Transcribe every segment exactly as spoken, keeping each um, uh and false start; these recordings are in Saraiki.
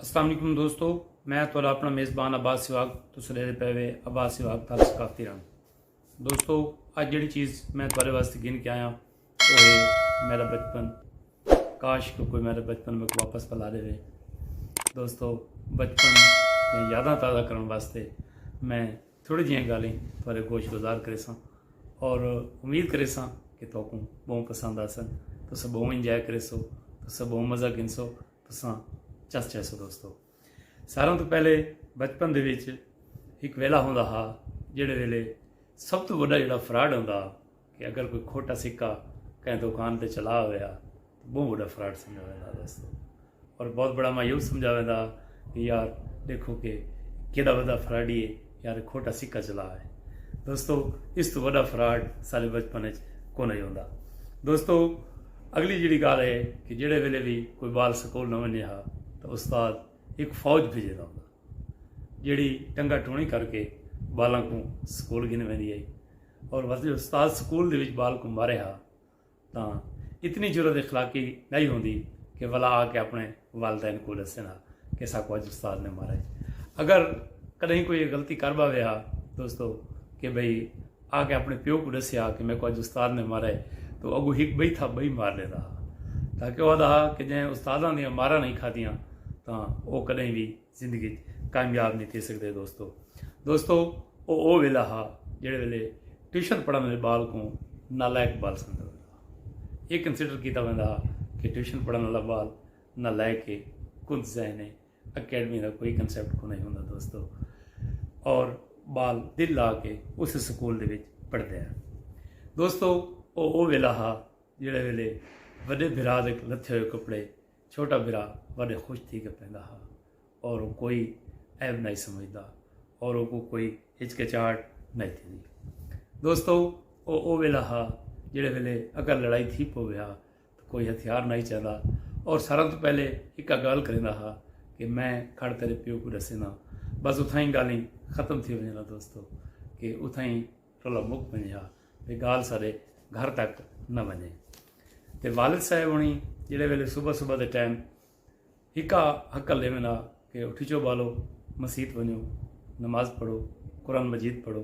السلام علیکم دوستو، میں تہاݙا اپݨا میزبان عباس سواگ۔ تساں ݙیہدے پئے وے عباس سواگ تھل ثقافتی رنگ۔ دوستو، اڄ جیڑھی چیز میں تہاݙے واسطے گھن کے آیاں، او ہے میݙا بچپن۔ کاش کہ کوئی میݙا بچپن میکوں واپس پلا ݙیوے۔ دوستو، بچپن دیاں یاداں تازہ کرݨ واسطے میں تھوڑی جیہاں ڳالھیں تہاݙے گوش گزار کریساں، اور امید کریساں کہ تہاکوں ٻہوں پسند آسن۔ تساں ٻہوں انجوائے کریسو، تساں ٻہوں مزہ گھنسو، تساں چس چیسو دوستو۔ ساراں توں پہلے بچپن دے وچ ہک ویلا ہوندا ہا، جیڑھے ویلے سب توں وݙا جیڑھا فراڈ ہوندا ہا کہ اگر کوئی کھوٹا سکہ کہیں دکان تے چلا ہویا، تاں ٻہوں وݙا فراڈ سمجھا ویندا ہا دوستو۔ اور بہت بڑا مایوب سمجھا ویندا ہا کہ یار، ݙیکھو کہ کیݙا وݙا فراڈی ہے یار، کھوٹا سکہ چلا ہے۔ دوستو، اس توں وݙا فراڈ ساݙے بچپن وچ کون ہی ہوندا۔ دوستو، اڳلی جیڑھی ڳالھ ہے کہ جیڑھے ویلے وی کوئی ٻال سکول نہ ونڄے ہا، تاں استاد ہک فوج بھیڄیندا ہوندا، جیڑھی ٹنگا ٹوݨی کر کے ٻالاں کوں سکول گھن ویندی ہئی۔ اور وت جو استاد سکول دے وچ ٻال کوں مارے ہا، تاں اتنی جرات اخلاقی نہ ہی ہوندی کہ ولا آ کے اپݨے والدین کوں ݙسن ہا کہ ساکوں اڄ استاد نے مارا ہے۔ اگر کݙاہیں کوئی اے غلطی کر ٻاہوے ہا دوستو، کہ بھئی آ کے اپݨے پیو کوں ݙسے ہا کہ میکوں اڄ استاد نے مارا ہے، تاں اڳوں ہک ٻئی تھاپ ٻئی مار ݙیندا ہا۔ تاکہ او آہدا ہا کہ جئیں استاداں دیاں ماراں نہیں کھادیاں، تاں او کݙاہیں وی زندگی وچ کامیاب نہیں تھی سڳدے دوستو۔ دوستو، او او ویلا ہا جیڑھے ویلے ٹیوشن پڑھݨ والے ٻال کوں نالائق ٻال سمجھدا ہوندا ہا۔ اے کنسیڈر کیتا ویندا ہا کہ ٹیوشن پڑھݨ والا ٻال نالائق ہے، کند ذہن ہے، اکیڈمی دا کوئی کنسیپٹ کون ہی ہوندا دوستو۔ اور ٻال دل لا کے اس سکول دے وچ پڑھدے ہن۔ دوستو، او او ویلا ہا جیڑھے ویلے وݙے بھرا دے لتھے ہوئے کپڑے چھوٹا بھرا وݙے خوش تھی کے پیندا ہا، اور او کوئی عیب نہیں سمجھدا، اور اوکوں کوئی ہچکچاہٹ نہیں تھیندی۔ دوستو، او او ویلا ہا جیڑھے ویلے اگر لڑائی تھی پووے ہا، تاں کوئی ہتھیار نہیں چاہندا، اور ساراں توں پہلے ہکا ڳالھ کریندا ہا کہ میں کھڑ تیݙے پیو کوں ݙسینداں۔ بس اتھائیں ڳالھیں ختم تھی ونڄن ہا دوستو، کہ اتھائیں رلا مک ونڄے ہا، تے ڳالھ ساݙے گھر تک نہ ونڄے۔ تے والد صاحب ہوݨی جیڑھے ویلے صبح صبح دے ٹائم ہکا ہکل ݙیون ہا کہ اٹھیچو ٻالو، مسیت ونڄو، نماز پڑھو، قرآن مجید پڑھو،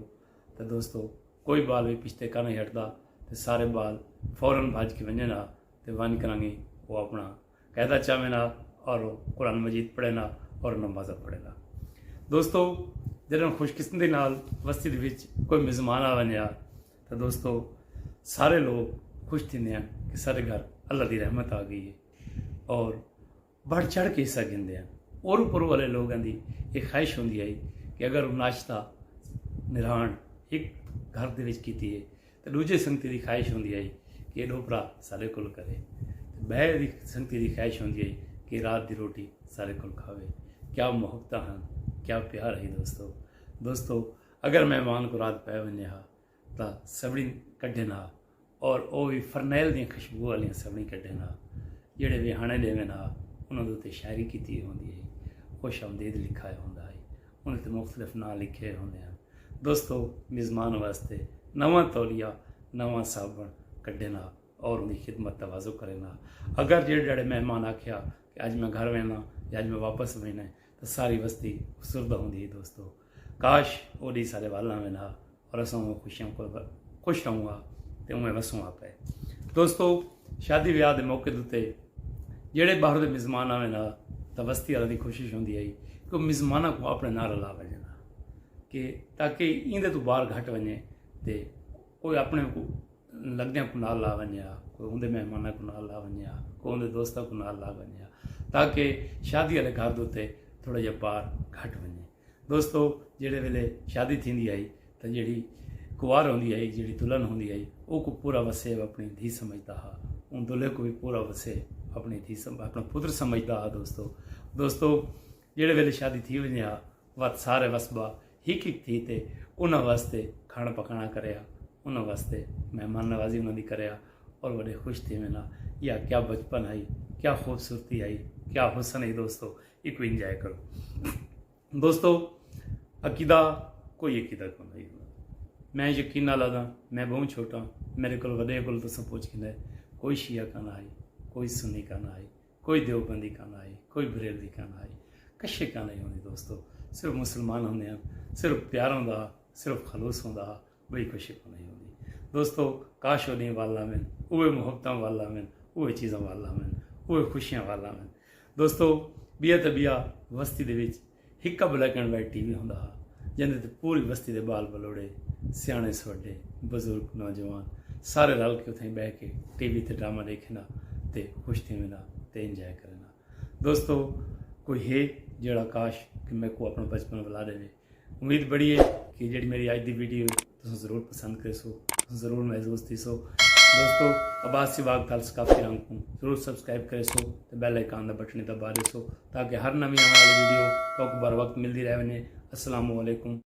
تے دوستو، کوئی ٻال وی پچھتے کانہیں ہٹدا، تے سارے ٻال فوراً بھڄ کے ونڄن ہا، تے ونڄ کرانگی او اپݨا قاعدہ چاوین ہا، اور قرآن مجید پڑھین ہا، اور نمازاں پڑھین ہا۔ دوستو، جݙݨ خوش قسمتی نال وستی دے وچ کوئی مزمان آ ونڄے ہا، تاں دوستو، سارے لوگ خوش تھیندے ہن کہ ساݙے گھر اللہ دی رحمت آ ڳئی ہے، اور بڑھ چڑھ کے حصہ گھندے ہن۔ اور اوپر والے لوگاں دی اے خواہش ہوندی ہئی کہ اگر او ناشتہ نرہاݨ ہک گھر دے وچ کیتی ہے، تاں ݙوجھے سنگتی دی خواہش ہوندی ہئی کہ اے ݙو بھرا ساݙے کول کرے، تے ٻئے دی سنگتی دی خواہش ہوندی ہئی کہ رات دی روٹی ساݙے کول کھاوے۔ کیا محبتاں ہن، کیا پیار ہئی دوستو۔ دوستو، اگر مہمان کوں رات پئے ونڄے ہا، تاں سوڑی کڈھن ہا، اور او وی فرنیل دیاں خوشبو والیاں سوڑی کڈھن ہا۔ جیڑھے ویہاݨے ݙیون ہا، انہاں دے اتے شاعری کیتی ہوندی ہئی، خوش آمدید لکھایا ہوندا ہئی، انہاں تے مختلف ناں لکھے ہوندے ہن۔ دوستو، مزمان واسطے نواں تولیہ، نواں صابݨ کڈھن ہا، اور اوندی خدمت تواضع کرین ہا۔ اگر جیڑھے جیڑھے مہمان آکھیا کہ اڄ میں گھر وینداں یا اڄ میں واپس وینداں، تاں ساری وستی افسردہ ہوندی ہئی دوستو۔ کاش او ݙینہہ ساݙے ول نہ ویندا ہا، اور اساں اوہاں خوشیاں کول خوش رہوں ہا تے اوہاں وسوں ہا پئے۔ دوستو، شادی ویاہ دے موقع دے اتے جیڑھے ٻاہر دے مزمان آون ہا، تاں وستی آلیں دی کوشش ہوندی ہئی کہ او مزماناں کوں اپݨے نال رلا ونڄن ہا، کہ تاکہ ایندے توں ٻاہر گھٹ ونڄے تے کوئی اپݨے کوں لڳدیاں کوں نال لا ونڄے ہا، کوئی اوندے مہماناں کوں نال لا ونڄے ہا، کوئی اوندے دوستاں کوں نال لا ونڄے ہا، تاکہ شادی والے گھر دے اتے تھوڑا جیہا بار گھٹ ونڄے۔ دوستو، جیڑھے ویلے شادی تھیندی ہئی، تاں جیڑھی کنوار ہوندی ہئی، جیڑھی دلہن ہوندی ہئی، اوکوں پورا وسیب اپݨی دھی سمجھدا ہا۔ اوں دلہے کوں وی پورا وسیب اپݨی دھی سم-، اپݨا پتر سمجھدا ہا دوستو۔ دوستو، جیڑھے ویلے شادی تھی ونڄے ہا، وت سارے وسبا ہک ہک تھی تے انہاں واسطے کھاݨا پکاݨا کریا، انہاں واسطے مہمان نوازی انہاں دی کریا، اور وݙے خوش تھی وینا۔ یا کیا بچپن ہئی، کیا خوبصورتی ہئی، کیا حسن ہئی دوستو، ایکوں انجوائے کرو۔ دوستو، عقیدہ، کوئی عقیدہ کون ہئی۔ میں یقین نال آہداں، میں ٻہوں چھوٹاں، میݙے کول وݙے کول تساں پچھ گھندے، کوئی شیعہ کانا ہئی، کوئی سنی کانا ہئی، کوئی دیوبندی کانا ہئی، کوئی بریلوی کانا ہئی۔ کشے کیوں نہیں ہوندی دوستو؟ صرف مسلمان ہوندے ہیں، صرف پیار ہوندا، صرف خلوص ہوندا، وہی کشے کیوں نہیں ہوندی دوستو؟ کاش وہ ڈینہہ ول آون، اوہے محبتاں ول آون، اوہے چیزاں ول آون، اوہے خوشیاں ول آون۔ دوستو، بیا تے بیا وستی دے وچ ہکا black and white T V ہوندا ہا، جیندے تے پوری وستی دے بال بلوڑے، سیاݨے سوڈے، بزرگ، نوجوان سارے رل کے اتھائیں بہہ کے ٹی وی تے ڈرامہ ڈیکھینا تے خوش تھیوینا تے انجوائے کرینا۔ دوستو، کوئی ہے جیڑھا کاش کہ میکوں اپݨا بچپن ولا ݙیوے؟ امید بڑی ہے کہ جیڑھی میری اڄ دی ویڈیو ہے تساں ضرور پسند کریسو، تساں ضرور محظوظ تھیسو۔ دوستو، عباس سواگ تال ثقافتی رنگ کوں ضرور سبسکرائب کریسو تے بیل آئیکن دا بٹن دبا ݙیسو تاکہ ہر نویں آوݨ والی ویڈیو تہاکوں بر وقت ملدی رہ ونڄے۔ السلام علیکم۔